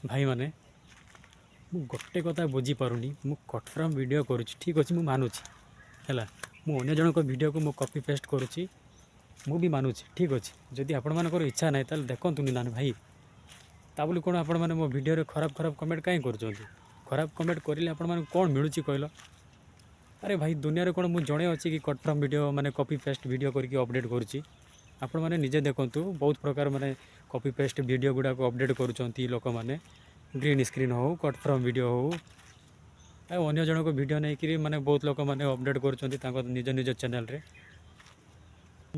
ଭାଇମାନେ, ମୁଁ ଗୋଟେ କଥା ବୁଝିପାରୁନି। ମୁଁ କଟ୍ ଫ୍ରମ୍ ଭିଡ଼ିଓ କରୁଛି, ଠିକ୍ ଅଛି, ମୁଁ ମାନୁଛି, ହେଲା। ମୁଁ ଅନ୍ୟ ଜଣଙ୍କ ଭିଡ଼ିଓକୁ ମୁଁ କପି ପେଷ୍ଟ କରୁଛି, ମୁଁ ବି ମାନୁଛି, ଠିକ୍ ଅଛି। ଯଦି ଆପଣମାନଙ୍କର ଇଚ୍ଛା ନାହିଁ, ତାହେଲେ ଦେଖନ୍ତୁନି ନା ଭାଇ। ତା ବୋଲି କ'ଣ ଆପଣମାନେ ମୋ ଭିଡ଼ିଓରେ ଖରାପ ଖରାପ କମେଣ୍ଟ କାହିଁ କରୁଛନ୍ତି? ଖରାପ କମେଣ୍ଟ କରିଲେ ଆପଣମାନଙ୍କୁ କ'ଣ ମିଳୁଛି କହିଲ? ଆରେ ଭାଇ, ଦୁନିଆରେ କ'ଣ ମୁଁ ଜଣେ ଅଛି କି କଟ୍ ଫ୍ରମ୍ ଭିଡ଼ିଓ ମାନେ କପି ପେଷ୍ଟ ଭିଡ଼ିଓ କରିକି ଅପଡ଼େଟ୍ କରୁଛି? ଆପଣମାନେ ନିଜେ ଦେଖନ୍ତୁ, ବହୁତ ପ୍ରକାର ମାନେ କପି ପେଷ୍ଟ ଭିଡ଼ିଓ ଗୁଡ଼ାକ ଅପଡ଼େଟ୍ କରୁଛନ୍ତି ଲୋକମାନେ। ଗ୍ରୀନ୍ ସ୍କ୍ରିନ୍ ହେଉ, କଟ୍ ଫ୍ରମ୍ ଭିଡ଼ିଓ ହେଉ, ଆଉ ଅନ୍ୟ ଜଣଙ୍କ ଭିଡ଼ିଓ ନେଇକରି ମାନେ ବହୁତ ଲୋକମାନେ ଅପଡ଼େଟ୍ କରୁଛନ୍ତି ତାଙ୍କ ନିଜ ନିଜ ଚ୍ୟାନେଲ୍ରେ।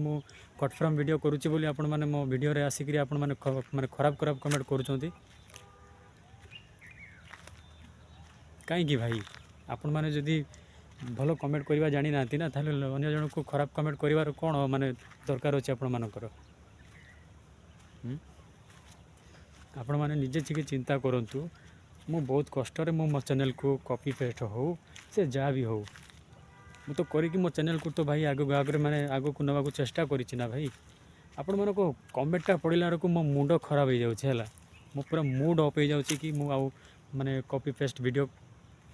ମୁଁ କଟ୍ ଫ୍ରମ୍ ଭିଡ଼ିଓ କରୁଛି ବୋଲି ଆପଣମାନେ ମୋ ଭିଡ଼ିଓରେ ଆସିକରି ଆପଣମାନେ ମାନେ ଖରାପ ଖରାପ କମେଣ୍ଟ କରୁଛନ୍ତି କାହିଁକି ଭାଇ? ଆପଣମାନେ ଯଦି ଭଲ କମେଣ୍ଟ କରିବା ଜାଣିନାହାନ୍ତି ନା, ତାହେଲେ ଅନ୍ୟ ଜଣଙ୍କୁ ଖରାପ କମେଣ୍ଟ କରିବାର କ'ଣ ମାନେ ଦରକାର ଅଛି ଆପଣମାନଙ୍କର? ଆପଣମାନେ ନିଜେ ଟିକେ ଚିନ୍ତା କରନ୍ତୁ। ମୁଁ ବହୁତ କଷ୍ଟରେ ମୁଁ ମୋ ଚ୍ୟାନେଲ୍କୁ କପି ପେଷ୍ଟ ହେଉ, ସେ ଯାହା ବି ହେଉ, ମୁଁ ତ କରିକି ମୋ ଚ୍ୟାନେଲ୍କୁ ତ ଭାଇ ଆଗକୁ ଆଗରେ ମାନେ ଆଗକୁ ନେବାକୁ ଚେଷ୍ଟା କରିଛି ନା ଭାଇ। ଆପଣମାନଙ୍କ କମେଣ୍ଟଟା ପଡ଼ିଲା ବେଳକୁ ମୋ ମୁଣ୍ଡ ଖରାପ ହେଇଯାଉଛି, ହେଲା। ମୁଁ ପୁରା ମୁଡ଼୍ ଅଫ୍ ହେଇଯାଉଛି କି ମୁଁ ଆଉ ମାନେ କପି ପେଷ୍ଟ ଭିଡ଼ିଓ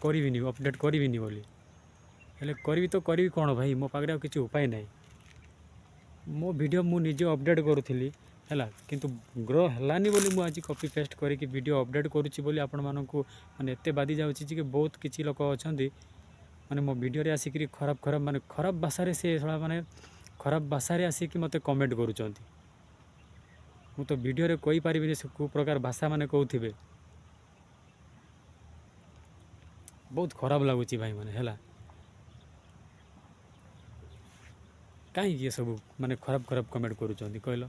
କରିବିନି, ଅପଡ଼େଟ୍ କରିବିନି ବୋଲି। ହେଲେ କରିବି ତ କରିବି କ'ଣ ଭାଇ? ମୋ ପାଖରେ ଆଉ କିଛି ଉପାୟ ନାହିଁ। ମୋ ଭିଡ଼ିଓ ମୁଁ ନିଜେ ଅପଡ଼େଟ୍ କରୁଥିଲି, ହେଲା, କିନ୍ତୁ ଗ୍ରୋ ହେଲାନି ବୋଲି ମୁଁ ଆଜି କପି ପେଷ୍ଟ କରିକି ଭିଡ଼ିଓ ଅପଡ଼େଟ୍ କରୁଛି ବୋଲି ଆପଣମାନଙ୍କୁ ମାନେ ଏତେ ବାଧି ଯାଉଛି ଯେ କି ବହୁତ କିଛି ଲୋକ ଅଛନ୍ତି, ମାନେ ମୋ ଭିଡ଼ିଓରେ ଆସିକରି ଖରାପ ଖରାପ ମାନେ ଖରାପ ଭାଷାରେ, ସେ ଶଳା ମାନେ ଖରାପ ଭାଷାରେ ଆସିକି ମୋତେ କମେଣ୍ଟ କରୁଛନ୍ତି। ମୁଁ ତ ଭିଡ଼ିଓରେ କହିପାରିବିନି ସେ କେଉଁ ପ୍ରକାର ଭାଷା ମାନେ କହୁଥିବେ। ବହୁତ ଖରାପ ଲାଗୁଛି ଭାଇମାନେ, ହେଲା। କାହିଁକି ଏସବୁ ମାନେ ଖରାପ ଖରାପ କମେଣ୍ଟ କରୁଛନ୍ତି କହିଲ?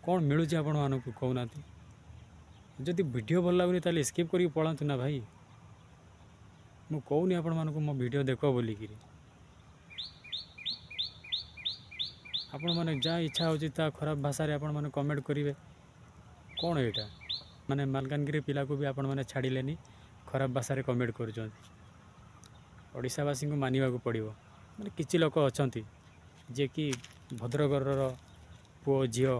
କ'ଣ ମିଳୁଛି ଆପଣମାନଙ୍କୁ କହୁନାହାନ୍ତି? ଯଦି ଭିଡ଼ିଓ ଭଲ ଲାଗୁନି, ତାହେଲେ ସ୍କିପ୍ କରିକି ପଳାନ୍ତୁ ନା ଭାଇ। ମୁଁ କହୁନି ଆପଣମାନଙ୍କୁ ମୋ ଭିଡ଼ିଓ ଦେଖ ବୋଲିକିରି। ଆପଣମାନେ ଯାହା ଇଚ୍ଛା ହେଉଛି ତା ଖରାପ ଭାଷାରେ ଆପଣମାନେ କମେଣ୍ଟ କରିବେ। କ'ଣ ଏଇଟା? ମାନେ ମାଲକାନଗିରି ପିଲାକୁ ବି ଆପଣମାନେ ଛାଡ଼ିଲେନି, ଖରାପ ଭାଷାରେ କମେଣ୍ଟ କରୁଛନ୍ତି। ଓଡ଼ିଶାବାସୀଙ୍କୁ ମାନିବାକୁ ପଡ଼ିବ, ମାନେ କିଛି ଲୋକ ଅଛନ୍ତି ଯିଏକି ଭଦ୍ରଘରର ପୁଅ ଝିଅ।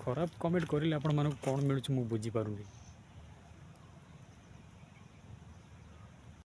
ଖରାପ କମେଣ୍ଟ କରିଲେ ଆପଣମାନଙ୍କୁ କ'ଣ ମିଳୁଛି, ମୁଁ ବୁଝିପାରୁନି।